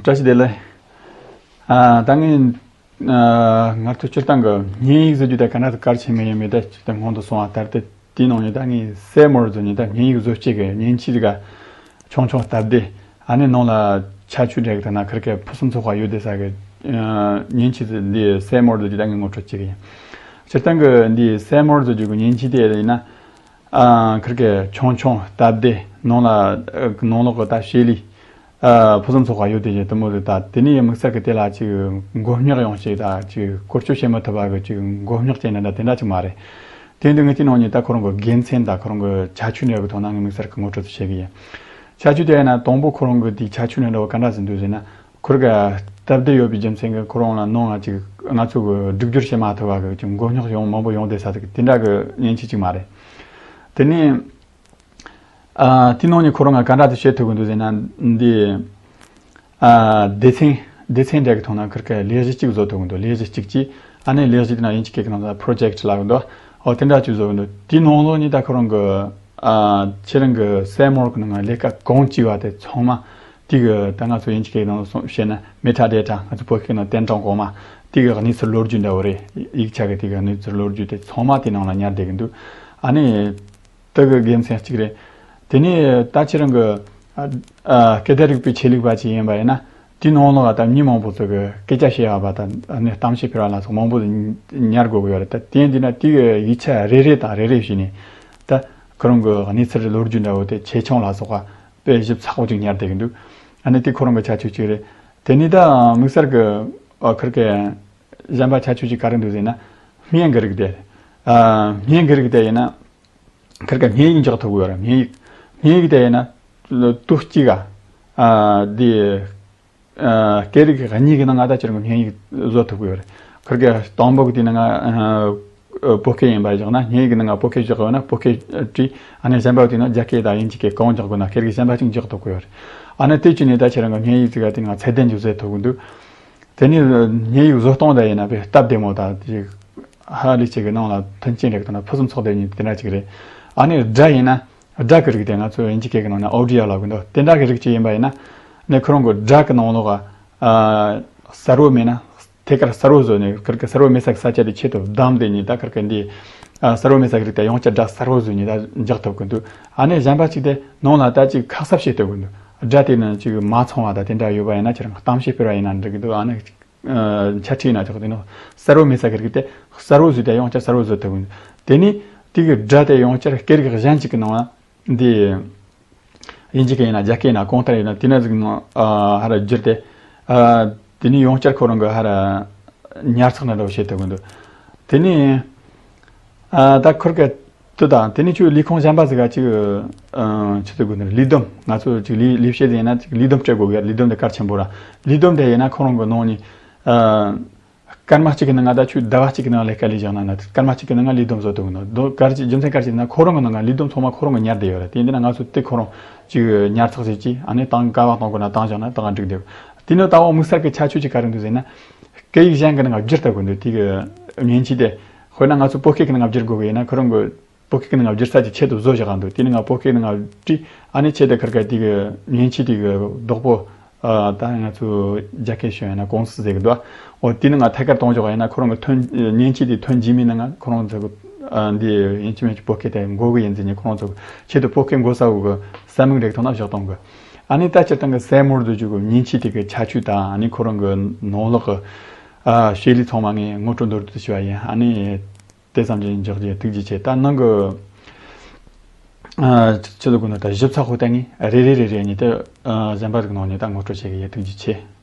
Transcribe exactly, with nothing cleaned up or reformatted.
བཀྲ་ཤིས་བདེ་ལེགས། ཨ། ད་ངས། ཨ། ང་ཚོ་སྤྱིར་བཏང་གི་བརྙན་ཡིག་བཟོ་རྒྱུ་དེ་ག་འདྲ་གལ་ཆེན་པོ་ཡིན་མིན་དེ་སྤྱིར་བཏང་སྔོན་དུ་སོང་བ་ལྟར་ཏེ། དེའི་ནང་ནས་ད་ངས་སེ་མོར་བཟོ་རྒྱུ། ད་བརྙན་ཡིག་བཟོ་བྱེད་ཀྱི་མཉེན་ཆས་ཟིག་ག་ཆུང་ཆུང་སྟབས་བདེ། ཨ་ནི་ནང་ལ་ཁྱད་ཆོས་འདྲ་གི་ཐོག་ན་ཁིར་ཀའི་ཕུན་སུམ་ཚོགས་པ་ཡོད་བསྡད་ས་གི། ཨ། མཉེན་ཆས་ཟིག་འདི་སེ་མོར་བཟོ་རྒྱུ་ད་ངས་ངོ་སྤྲོད་བྱེད་ཀྱི་ཡིན། སྤྱིར་བཏང་གི་འདི་སེ་མོར་བཟོ་རྒྱུ་གི་མཉེན་ཆས་དེ་ཡིན་ན། ཨ། ཁིར་ཀའི་ཆུང་ཆུང་སྟབས་བདེ། ནང་ལ། ཨ། ནང་ལོགས་གི་ད་བྱེད་ལས། ཨ། ཕུན་སུམ་ཚོགས་པ་ཡོད་བསྡད་རྒྱུ་དེ་མོ་ཟིག་ད་དེ་ནས་དམིགས་བསལ་གི་དེ་ལ་ཅིག་མགོ་རྙོག་ཡོང་ཅིག་ད་ཅིག་བཀོལ་སྤྱོད་བྱེད་མི་ཐུབ་པ་གི་ཅིག་མགོ་རྙོག་ཅན་འདྲ་འདྲ་དེ་འདྲ་ཅིག་མ་རེད། དེ་འདི་ངས་དེའི་ནང་ནས་ད་ཁོ་རང་གི་དགེ་མཚན་དང་ཁོ་རང་གི་ཁྱད་ཆོས་འདྲ་གི་ཐོག་ན་ངས་དམིགས་བསལ་གི་ངོ་སྤྲོད་དུ་བྱེད་གི་ཡིན། ཁྱད་ཆོས་དེ་ཡིན་ན་དང་པོ་ཁོ་རང་གི་དེའི་ཁྱད་ཆོས་འདྲ་བ་ག་འདྲ་ཟིག་འདུག་ཟེར་ན། ཁོར་ག་སྟབས་བདེ་ཡོད་པའི་རྒྱུ་མཚན་གྱིས་ཁོ་རང་ལ་ནང་ང་ཅིག་ང་ཚོ་གི་སྒྲིག་སྦྱོར་བྱེད་མ་ཐུབ་པ་གི་ཅིག་མགོ་རྙོག་ཡོང་མང་པོ་ཡོང་བསྡད་ས་ཟིག་དེ་འདྲ་གི་མཉེན་ཆས་ཅིག་མ་རེད། དེ་ནས། ཨ། དེའི་ནང་ནས་ཁོ་རང་ང་ག་འདྲ་དེ་བྱེད་ཐུབ་གི་འདུག་ཟེར་ན། འདི། ཨ། སྡེ་ཚན། སྡེ་ཚན་འདྲ་གི་ཐོག་ན་ཁིར་ཀའི་ལས་གཞི་གཅིག་བཟོ་ཐུབ་གི་འདུག་ལས་གཞི་གཅིག་གིས། ཨ་ནི་ལས་གཞི་དེ་ན་དབྱིན་ཇི་སྐད་ཀྱི་ནང་ལ་པྲོ་ཇེག་ལབ་གི་འདུག་འོ་དེ་འདྲ་ཅིག་བཟོ་གི་འདུག་དེའི་ནང་ལོགས་ནས་ད་ཁོ་རང་གི། ཨ། ཁྱེད་རང་གི་སེ་མོར་གི་ནང་ལས་ཀ་གང་བྱས་པ་དེ་ཚང་མ། དེ་གི་ད་ང་ཚོ་དབྱིན་ཇི་སྐད་ནང་སོང་བཤད་ན་མེ་ཊ་ཌེ་ཊ། ང་ཚོ་བོད་སྐད་ནང་རྟེན་གྲངས་གོང་མ། དེ་གི་གནས་ཚུལ་ལོ་རྒྱུས་འདྲ་བོ་རེད། ཡིག་ཆ་གི་དེ་གི་གནས་ཚུལ་ལོ་རྒྱུས་དེ་ཚང་མ་དེ་ནང་ལ་ཉར་བསྡད་གི་འདུག་ཨ་ནི། དེ་གི་དགེ་མཚན་གཅིག་རེད། དེ་ནས་ད་ཁྱེད་རང་གི། ཨ། ཨ། སྐད་བརྡ་རིག་པའི་ཆེད་ལས་པ་ཅིག་ཡིན་པ་ཡིན་ན། དེའི་ནང་ལོགས་ལ་ད་མི་མང་པོ་ཚོ་གི་སྐད་ཆ་བཤད་ཡ་བ་དང་ཨ་ནི་གཏམ་བཤད་སྤེལ་བ་ལ་སོགས་མང་པོ་ཉར་དགོས་གི་ཡོད་རེད། ད་དེ་ཡིན་དུས་ན་དེ་གི་ཡིག་ཆ་རེ་རེ་དང་རེ་རེ་བྱས་ནས། ད་ཁོ་རང་གི་གནས་ཚུལ་ལོ་རྒྱུས་འདྲ་བོ་དེ་ཆེ་ཆུང་ལ་སོགས་པ་དཔེ་ཞིབ་ཚགས་པོ་ཅིག་ཉར་བསྡད་གི་འདུག་ཨ་ནི་དེ་ཁོ་རང་གི་ཁྱད་ཆོས་གཅིག་རེད། དེ་ནས་ད་དམིགས་བསལ་གི། ཨ། ཁིར་ཀའི་གཞན་པ་ཁྱད་ཆོས་གཅིག་ག་རེ་འདུག་ཟེར་ན། བརྙན་གི་རིགས་དེ། ཨ། བརྙན་གི་རིགས་དེ་ཡིན་ན། ཁིར་ཀ་བརྙན་ཡིག་འཇོག་ཐུབ་ཡོད་རེད། བརྙན་ཡིག་བརྙན་ཡིག་དེ་ཡིན་ན། དུས་གཅིག་ག་ཨ། འདི། ཨ། སྐད་རིགས་གཉིས་ཀྱི་ནང་ང་ད་ཁྱེད་རང་གི་བརྙན་ཡིག་བཟོ་ཐུབ་ཡོད་རེད། ཁིར་ཀ་དང་པོ་གི་དེ་ནང་ང་། ཨ། བོད་སྐད་ཡིན་པ་བཞག་ན་བརྙན་ཡིག་གི་ནང་ང་བོད་སྐད་བཞག་ཡོད་ན་བོད་སྐད་བྲིས། ཨ་ནི་གཞན་པ་དེ་ནང་རྒྱ་སྐད་དང་དབྱིན་ཇི་སྐད་གང་འཇོག་དགོས་ན་སྐད་རིགས་གཞན་པ་ཅིག་འཇོག་ཐུབ་ཀྱི་ཡོད་རེད། ཨ་ནི་དེ་བྱས་ནས་ད་ཁྱེད་རང་གི་བརྙན་ཡིག་ཅིག་ག་དེ་ནང་ཚད་ལྡན་ཅིག་བཟོ་ཐུབ་ཀྱི་འདུག་དེ་ནས་བརྙན་ཡིག་བཟོ་སྟངས་དེ་ཡིན་ན་དཔེ་སྟབས་བདེ་མོ་དང་དེ་ཧ་ལས་ཅིག་གི་ནང་ལ་མཐུན་རྐྱེན་རིགས་དང་ཕུན་སུམ་ཚོགས་དེ་ཉིད་དེ་འདྲ་ཅིག་རེད། ཨ་ནི་སྒྲ་ཡིན་ན་སྒྲ་གི་རིགས་དེ་ང་ཚོ་དབྱིན་ཇི་སྐད་ཀྱི་ནང་ན་ཨོ་ཌི་ཡོ་ལབ་གི་འདུག་དེ་འདྲ་གི་རིགས་ཅིག་ཡིན་པ་ཡིན་ན། ནི་ཁོ་རང་གི་སྒྲ་གི་ནང་ལོགས་ཨ། གསལ་བོ་མེད་ན་ཐད་ཀར་གསལ་བོ་བཟོས་ནས་ཁིར་ཀ་གསལ་བོ་མེད་ས་གི་ས་ཆ་དེ་ཆེད་དུ་བདམས་ཏེ་ནི་ད་ཁིར་ཀ་འདི། ཨ། གསལ་བོ་མེད་ས་གི་རིགས་དེ་ཡང་བསྐྱར་སྒྲ་གསལ་བོ་བཟོས་ནས་ད་འཇགས་ཐུབ་གི་འདུག་ཨ་ནི་གཞན་པ་ཅིག་དེ་ནང་ལ་ད་ཅིག་ཁ་གསབ་བྱེད་ཐུབ་གི་འདུག་སྒྲ་དེ་ནི་ཅིག་མ་ཚང་བ་ད་དེ་འདྲ་ཡོད་པ་ཡིན་ན་ཁྱེད་རང་གཏམ་བཤད་སྤེལ་བ་ཡིན་ན་འགྲིག་གི་འདུག་ཨ་ནི། ཨ། འཆད་ཁྲིད་ན་ཆོག་དེ་ནི་གསལ་བོ་མེད་ས་གི་རིགས་དེ་གསལ་བོ་བཟོས་ཏེ་ཡང་བསྐྱར་གསལ་བོ་བཟོ་ཐུབ་གི་འདུག་དེ་ནི་དེ་གི་སྒྲ་དེ་ཡང་བསྐྱར་སྐད་རིགས་གཞན་ཅིག་གི་ནང་ལ་འདི། དབྱིན་ཇི་སྐད་ཡིན་ན་རྒྱ་སྐད་ཡིན་ན་གང་ལྟར་ཡིན་ན་དེ་ན་ཟིག་ནང་ཨ། ཧ་ར་བསྒྱུར་ཏེ། ཨ། དེ་ནས་ཡང་བསྐྱར་ཁོ་རང་གི་ཧ་ར་ཉར་ཚགས་ན་འདྲ་བོ་བྱེད་ཐུབ་གི་འདུག་དེ་ནས། ཨ། ད་ཁོར་ག་དུ་དང་དེ་ནས་ཁྱོད་ལས་ཁུངས་གཞན་པ་ཟིག་ག་ཅིག་ཨ། ཆི་ཟེར་དགོས་ནི་རེད། ལས་བསྡོམས། ང་ཚོ་ཅིག་ལས་ལས་བྱེད་ཟིག་ཡིན་ན་ཅིག་ལས་བསྡོམས་སྤྲད་དགོས་གི། ལས་བསྡོམས་དེ་གལ་ཆེན་པོ་ར། ལས་བསྡོམས་དེ་ཡིན་ན་ཁོ་རང་གི་ནང་ནས། ཨ། སྐར་མ་གཅིག་གི་ནང་ང་ད་ཁྱོད་ཟླ་བ་གཅིག་གི་ནང་ལས་ཀ་ལས་བཞག་ན་ན། སྐར་མ་གཅིག་གི་ནང་ང་ལས་བསྡོམས་བཟོ་ཐུབ་གི་འདུག་དོ་གལ་ཆེ་རྒྱུ་མཚན་གལ་ཆེ་ན་ཁོ་རང་གི་ནང་ང་ལས་བསྡོམས་ཚང་མ་ཁོ་རང་གི་ཉར་བསྡད་ཡོད་རེད། དེ་ཡིན་དུས་ན་ང་ཚོ་དེ་ཁོ་རང་ཅིག་ཉར་ཚགས་བྱེད་ཀྱི། ཨ་ནི་དང་ག་བ་གཏོང་དགོས་ན་བཏང་བཞག་ན་ད་ག་འགྲིག་བསྡད་ཡོད། དེ་ནི་ད་འོ་དམིགས་བསལ་གྱི་ཁྱད་ཆོས་ཅིག་ག་རེ་འདུག་ཟེར་ན། སྐད་ཡིག་གཞན་གྱི་ནང་ང་བསྒྱུར་ཐུབ་གི་འདུག་དེ་གི་མཉེན་ཆས་དེ། དཔེར་ན་ང་ཚོ་བོད་སྐད་ཀྱི་ནང་ང་བསྒྱུར་དགོས་གི་ཡིན་ན་ཁོ་རང་གི་བོད་སྐད་ཀྱི་ནང་བསྒྱུར་ས་ཅིག་ཆེད་དུ་བཟོ་བཞག་ག་འདུག་དེ་ནི་ང་བོད་སྐད་ནང་བྲིས། ཨ་ནི་ཆེད་དུ་ཁིར་ཀ་དེ་གི་མཉེན་ཆས་དེ་གི་རྡོག་པོ། ཨ། ད་ང་ཚོ་རྒྱ་སྐད་ཤོད་ཡིན་ན་ཀུང་སི་ཟེར་གི་འདུག་འོ་དེ་ནི་ང་ཐད་ཀར་གཏོང་བཞག་ཡིན་ན་ཁོ་རང་གི་ཐོན་མཉེན་ཆས་དེ་ཐོན་རྗེས་མའི་ནང་ང་ཁོ་རང་ཚོ་གི། ཨ། འདི་ཡིན་གཅིག་མིན་གཅིག་བོད་སྐད་དེ་འགོ་གི་ཡིན་ཟེར་ནས་ཁོ་རང་ཚོ་གི་ཆེད་དུ་བོད་སྐད་འགོ་ས་བོ་གི་ས་མིག་རིགས་ཐོག་ན་བཞག་གཏོང་གི། ཨ་ནི་ད་སྤྱིར་བཏང་གི་སེ་མོར་བཟོ་རྒྱུ་གི་མཉེན་ཆས་དེ་གི་ཁྱད་ཆོས་དང་ཨ་ནི་ཁོ་རང་གི་ནང་ལོགས་གི། ཨ། བྱེད་ལས་ཚང་མ་ངས་ངོ་སྤྲོད་མདོར་བསྡུས་ཞུ་བ་ཡིན། ཨ་ནི། དེ་ཙམ་གྱིས་འཇོག་རྒྱུ། ཐུགས་རྗེ་ཆེ། ད་ནང་གི། ཨ། ཆི་ཟེར་དགོས་ན་ད་ཞིབ་ཚགས་པོ་ད་ངས་རེ་རེ་རེ་རེ་ནས་ད། ཨ། གཞན་པ་ཟིག་ནང་ནས་ད་ངོ་སྤྲོད་བྱེད་གི་ཡིན། ཐུགས་རྗེ་ཆེ།